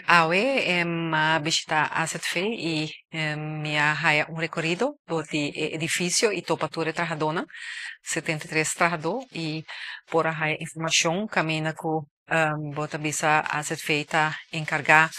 Awe m'a bishita AZV y mi a haya un recorido door di e edificio y topa tur e trahadónan, 73 trahadó, y por a haya informacion caminda cu bo ta bisa AZV ta encarga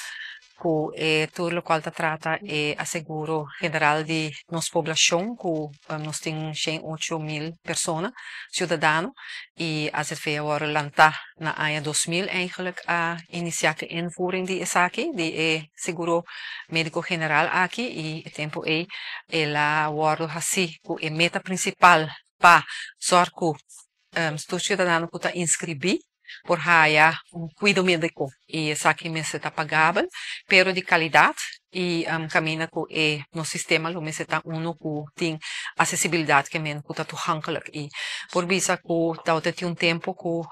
cu e tur locual ta trata e aseguro general di nos poblacion, cu nos tin 108.000 persona, ciudadano, y AZV awor lanta na aña 2000 eigenlijk a inicia cu invoering di esaki, di e seguro medico general aki, y e tempo ey el a wordo haci cu e meta principal pa zorg cu tur ciudadano cu ta inscribi por haya un cuido medico y esaki mester ta pagabel, pero di calidad y caminda cu e nos sistema lo mester ta uno cu tin accesibilidad, kemen cu ta toegankelijk. Y por bisa cu tabata tin un tempo cu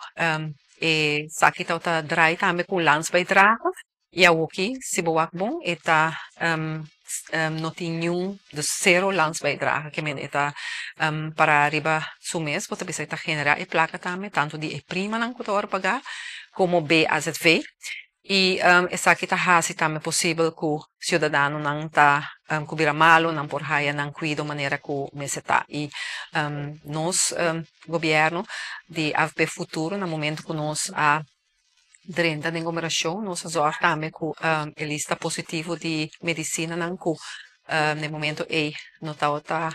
esaki tabata draai tambe cu landsbijdrage y awoki, si bo wak bon, e ta no tin niun, dus zero landsbijdrage, kemen e ta para riba su mes, bo ta bisa ta genera e placa tambe, tanto di e primanan cu ta wordo paga como BAZV. Y esaki ta haci tambe posibel cu ciudadanonan ta cu bira malo, nan por haya nan cuido manera cu mester ta. Y nos gobierno di AVP Futuro, na momento cu nos a drenta den gobernacion, nos a zorg tambe cu e lista positivo di medicinanan cu na e momento ey no tabata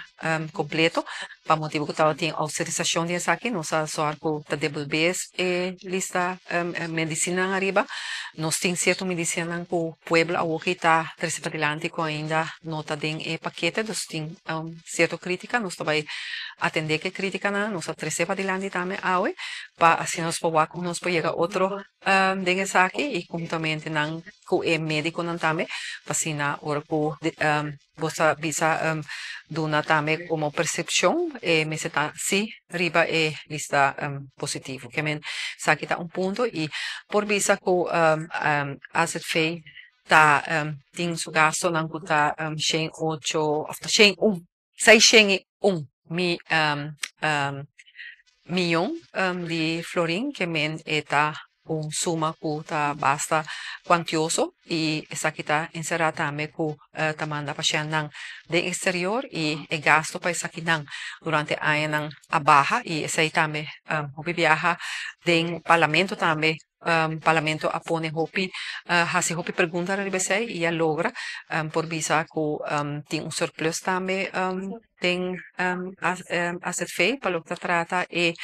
completo, pa motibo cu tabatin autorisacion di esaki, nos a zorg cu ta debolbe e lista medicinanan ariba. Nos tin cierto medicinanan cu pueblo awoki ta trece padilanti cu ainda no ta den e pakete, dus tin cierto critica, nos ta bay atende cu e criticanan, nos a trece padilanti tambe awe, pa asina nos por wak cu nos por yega otro den esaki y conjuntamente nan cu e mediconan tambe, pa asina ora cu bo sa bisa duna tambe como percepcion e mester ta si riba e lista positivo. Kemen esaki ta un punto y por bisa cu AZV ta tin su gastonan cu ta 108 of ta 101, 601 miyon di florin, kemen e ta un suma cu ta basta cuantioso y esaki ta encera tambe cu ta manda pashentnan den exterior y e gasto pa esakinan durante añanan a baha y esey tambe hopi biaha den parlamento tambe, parlamento a pone hopi, haci hopi pregunta riba esey y a logra por bisa cu tin un surplus tambe den AZV pa loke ta trata e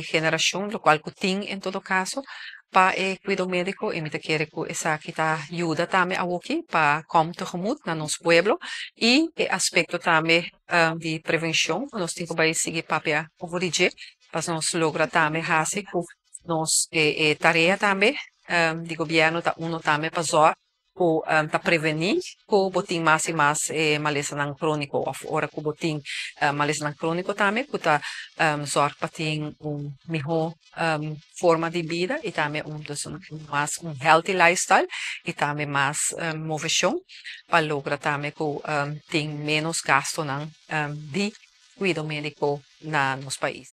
generacion, locual cu tin en todo caso pa e cuido medico, y mi ta kere cu esaki ta yuda tambe awoki pa kom tegemoet na nos pueblo y e aspecto tambe di prevencion cu nos tin cu bay sigui papia over di dje pa nos logra tambe haci cu nos e tarea tambe di gobierno ta uno tambe pa zorg cu ta preveni cu bo tin mas y mas malesanan cronico of ora cu bo tin malesanan cronico tambe cu ta zorg pa tin un miho forma di bida y tambe dus un mas un healthy lifestyle y tambe mas movecion pa logra tambe cu tin menos gastonan di cuido medico na nos pais.